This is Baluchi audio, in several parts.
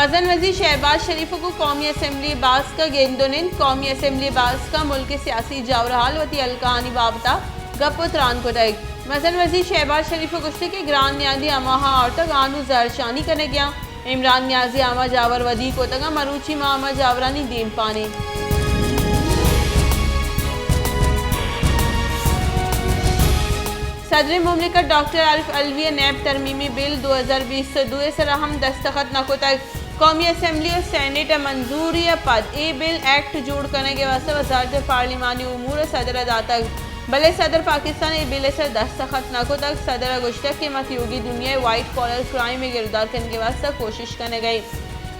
مزن وزیر شہباز شریف ءَ گوں قومی اسمبلی ءِ باسک ءَ گند ءُ نند۔ قومی اسمبلی ءِ باسک ءَ ملک ءِ سیاسی جاور حال، وتی حلقہانی بابت ءَ گپ ءُ تران کتگ۔ مزن وزیر شہباز شریف ءَ گوشتگ کہ گران نیادی ہماہاں آورتگ، آ نوں زہرشانی کنگ ءَ اَنت۔ عمران نیازی ءَ ہما جاور ودی کتگ اَنت، مروچی ما ہما جاورانی دیمپان ایں۔ صدر مملکت ڈاکٹر عارف علوی ءَ نیب ترمیمی بل دو ہزار بیست ءُ دو ءِ سرا ہم دستخط نہ کتگ۔ قومی اسمبلی ءُ سینیٹ ءِ منظوری ءَ پد اے بل ایکٹ جوڑ کنگ ءِ واستہ وزارت پارلیمانی امور ءَ صدر ءَ داتگ، بلے صدر پاکستان ءَ اے بل ءِ سر دستخط نہ کتگ۔ صدر ءَ گوشتگ کہ ما تیوگیں دنیا ءِ وائٹ کالر کرائم ءِ گرودار کنگ ءِ واستہ کوشش کنگ ءَ ایں،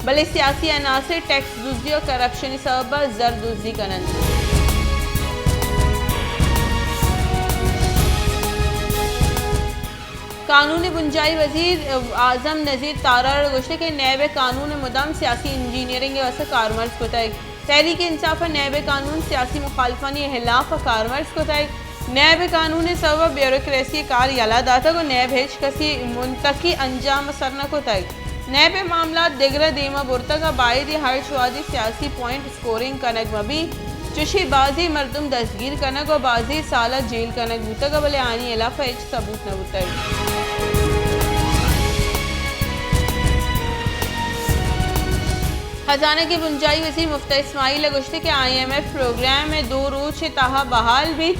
بلے سیاسی عناصر ٹیکس دزی ءُ کرپشن ءِ سبب ءَ زر دزی کن اَنت۔ قانون ءِ بنجاہی وزیر اعظم نذیر تارڑ ءَ گوشتگ کہ نیب ءِ قانون ءَ مدام سیاسی انجینئرنگ ءِ واستہ کارمرز کتگ۔ تحریک انصاف ءَ نیب ءِ قانون سیاسی مخالفانی ہلاف ءَ کارمرز کتگ۔ نیب ءِ قانون ءِ سبب ءَ بیوروکریسی ءِ کار یلہ داتگ ءُ نیب ہچ کسی منطقی انجام ءَ سر نہ کتگ۔ نیب ءِ معاملات دگرہ دیم ءَ برتگ ءُ بائدیں ہرچ وہدی سیاسی پوائنٹ اسکورنگ کنگ مہ بیت، چوشیں بازیں مردم دستگیر کنگ ءُ بازیں سال ءَ جیل کنگ بوتگ ءُ بلے آیانی ہلاف ءَ ہچ ثبوت نہ بوتگ۔ خزانگ ءِ بنجاہی وزیر مفتر اسماعیل ءَ گوشتگ کہ آئی ایم ایف پروگرام ءِ دو روچ ءِ تہا بحال بیت۔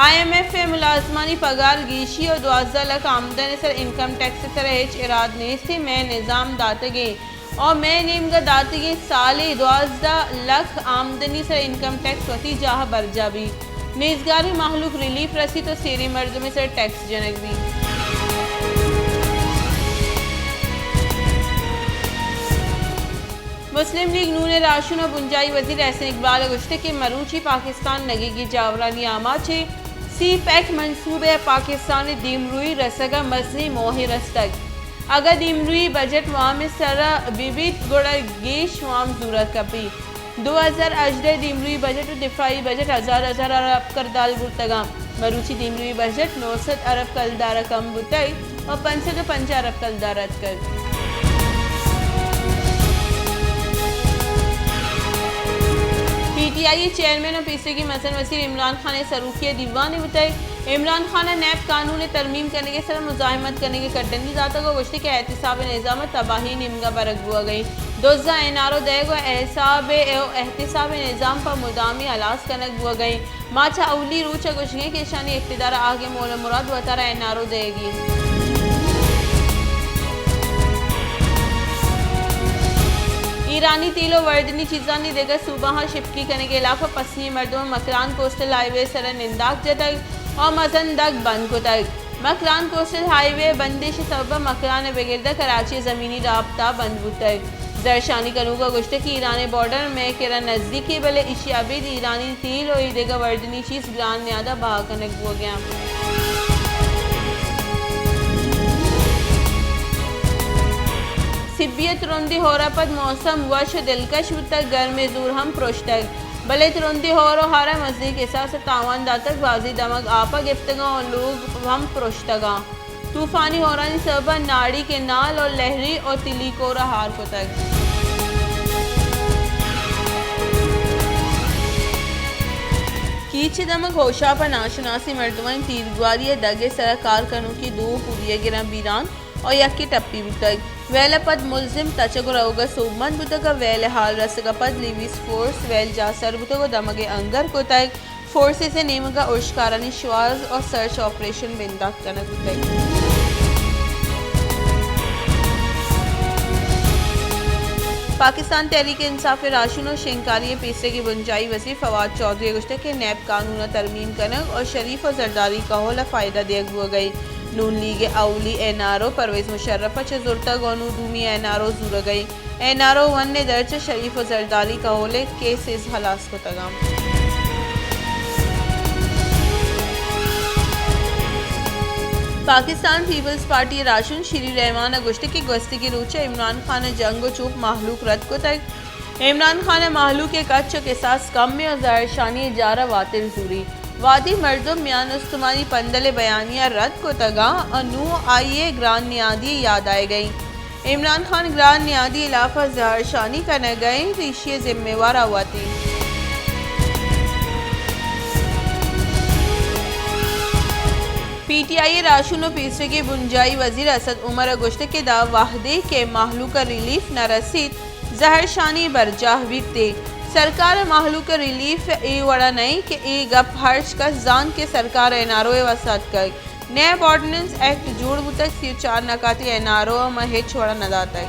آئی ایم ایف ءِ ملازمانی پگار گیشی ءُ دوازدہ لکھ آمدن ءِ سر انکم ٹیکس ءِ سر ءَ ہچ اراد نیست۔ مئے نظام داتگیں ءُ مئے نیمگ ءَ داتگیں سالے دوازدہ لکھ آمدنی سر انکم ٹیکس وتی جاہ ءَ برجاہ بیت۔ نیزگاریں مہلوک ریلیف رسیت ءُ سیریں مردم ءِ سر ٹیکس جنگ بیت۔ مسلم لیگ نون ءِ راہشون ءُ بنجاہی وزیر احسن اقبال ءَ گوشتگ کہ مروچی پاکستان نگیگی جاورانی آماچ ایں۔ سی پیک منصوبہ ءَ پاکستان ءِ دیمروئی رسگ ءَ مزنیں موہے رستگ۔ اگاں دیمروئی بجٹ وام ءِ سر ءَ بہ بیت، گڑا گیش وام زورگ کپیت۔ دو ہزار ہژدہ ءِ دیمروئی بجٹ ءُ دفاعی بجٹ ہزار ہزار ارب کلدار برتگ اَنت۔ مروچی دیمروئی بجٹ نو سد ارب کلدار ءَ کم بوتگ ءُ پنچ سد ءُ پنجاہ ارب کلدار ءَ اتکگ۔ پی ٹی آئی ءِ چیئرمین ءُ پیسریگیں مزن وزیر عمران خان ءِ سروکی ءَ دیوانے بوتگ۔ عمران خان ءَ نیب قانون ءِ ترمیم کنگ ءِ سر ءَ مزاحمت کنگ ءِ کڈنی داتگ ءُ گوشتگ کہ احتساب ءِ نظام ءَ تباہی ءِ نیمگ ءَ برگ بوگ ءَ اِنت۔ دزاں این آر او دئیگ ءُ احتساب ءِ، احتساب ءِ نظام پہ مدامی ہلاس کنگ بوگ ءَ اِنت۔ ما چہ اولی روچ ءَ گوشگ ءَ ایں کہ ایشانی اقتدار ءِ آہگیں مول ءُ مراد وتارا این آر او دئیگی اِنت۔ ایرانی تیل ءُ وردنی چیزانی دگہ صوبہاں شپکی کنگ ءِ ہلاپ ءَ پسنی مردماں مکران کوسٹل ہائی وے ءِ سر ءَ ننداک جتگ ءُ مزن دگ بند کتگ۔ مکران کوسٹل ہائی وے ءِ بندش ءِ سبب ءَ مکران ءِ بگر داں کراچی ءِ زمینی رابطہ بند بوتگ۔ زہرشانی کنوکاں گوشتگ کہ ایران ءِ بارڈر مئے کرا نزیک اِنت، بلے ایشی ءَ ابید ایرانی تیل ءُ اے دگہ وردنی چیز گران نیاد ءَ بہا کنگ بوگ ءَ اَنت۔ سبی ءِ ترندیں ہور ءَ پد موسم وش ءُ دلکش بوتگ، گرمیں زور ہم پرشتگ، بلے ترندیں ہور ءُ ہار ءَ مزنیں کساس ءُ تاوان داتگ، بازیں دمگ آپ ءَ گپتگ اَنت ءُ لوگ ہم پرشتگ اَنت۔ طوفانی ہورانی سبب ءَ ناڑی کینال ءُ لہری ءُ تلیکور ءَ ہار کتگ۔ کیچ ءِ دمگ ہوشاپ ءَ ناشناسیں مردمانی تیرگواری ءَ دگ ءِ سرا کار کنوکیں دو پوری ءَ گراں بیران ءُ یکے ٹپی بوتگ۔ ویل ءَ پد ملزم تچگ ءُ روگ ءَ سوبمند بوتگ ءُ ویل ءِ ہال رسگ ءَ پد لیویز فورس ویل جاہ سر بوتگ ءُ دمگ ءِ انگر کتگ۔ فورسز ءِ نیمگ ءَ ارشکارانی شواز ءُ سرچ آپریشن بندات کنگ بوتگ۔ پاکستان تحریک انصاف ءِ راہشون ءُ شنگکاری ءِ پیسریگیں بنجاہی وزیر فواد چوہدری ءَ گوشتگ کہ نیب قانون ءِ ترمیم کنگ ءُ شریف ءُ زرداری کہول ءَ فائدہ دیگ بوگ ءَ اِنت۔ نون لیگ ءِ اولی این آر او پرویز مشرف ءَ چہ زرتگ ءُ نوں دومی این آر او زورگ ءَ اِنت۔ این آر او ون ءِ درچ ءَ شریف ءُ زرداری کہول ءِ کیسز ہلاس کتگ اَنت۔ پاکستان پیپلز پارٹی ءِ راہشون شیری رحمان ءَ گوشتگ کہ گوستگیں روچ ءَ عمران خان ءِ جنگ ءُ چوپ مہلوک رد کتگ۔ عمران خان ءِ مہلوک ءِ کچ ءُ کساس کم اِنت ءُ زہرشانی ءِ جار ءَ واتر زوریت۔ وہدی مردم میان استمانی پندل ءِ بیانیہ رد کتگ اَنت ءُ نوں آئی ءِ گران نیادی یاد آیگ ءَ اِنت۔ عمران خان گران نیادی ہلاف ءَ زہرشانی کنگ ءَ انت، ایشی ءِ ذمہ وار ءَ وت انت۔ پی ٹی آئی ءِ راہشون ءُ پیسریگیں بنجاہی وزیر اسد عمر ءَ گوشتگ کہ داں وہدے کہ مہلوک ءَ ریلیف نہ رسیت، زہرشانی برجاہ بیت۔ سرکار ءَ مہلوک ءَ ریلیف اے وڑ ءَ نہ انت کہ اے گپ ہرچ کس زانت کہ سرکار ءَ این آر او ءِ واستہ اتکگ۔ نیب آرڈیننس ایکٹ جوڑ بوتگ، سی ءُ چار نکاتی این آر او ءَ ما ہچ وڑ ءَ نہ داتگ۔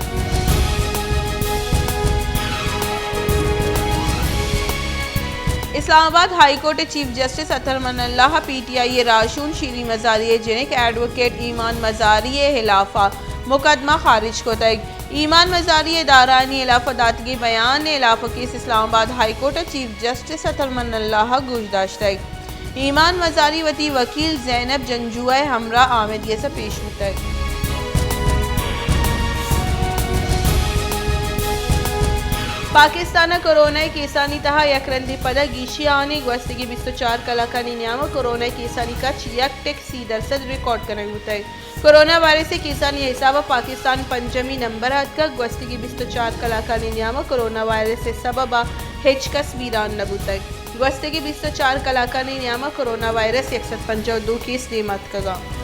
اسلام آباد ہائی کورٹ ءِ چیف جسٹس اطہر من اللہ ءَ پی ٹی آئی ءِ راہشون شیریں مزاری ءِ جنک ایڈووکیٹ ایمان مزاری ءِ ہلاف ءَ مقدمہ خارج کتگ۔ ایمان مزاری ءِ ادارہانی ہلاف ءَ داتگیں بیان ءِ ہلاف ءَ کیس اسلام آباد ہائی کورٹ ءِ چیف جسٹس اطہر من اللہ ءَ گوش داشتگ۔ ایمان مزاری وتی وکیل زینب جنجوعہ ءِ ہمراہ آمدی ءَ پیش بوتگ۔ پاکستان ءَ کورونا ءِ کیسانی تہا یک رندے پدا گیشی آنی، گوستگیں بیست ءُ چار کلاکانی نیام ءَ کورونا ءِ کیسانی کچ یک ٹک سی درسد ریکارڈ کنگ بوتگ۔ کورونا وائرس ءِ کیسانی حساب ءَ پاکستان پنجمی نمبر ءَ اتکگ۔ گوستگیں بیست ءُ چار کلاکانی نیام ءَ کورونا وائرس ءِ سبب ءَ ہچ کس بیران نہ بوتگ۔ گوستگیں بیست ءُ چار کلاکانی نیام ءَ کورونا وائرس یک سد پنجاہ ءُ دو کیس دیم ءَ اتکگ اَنت۔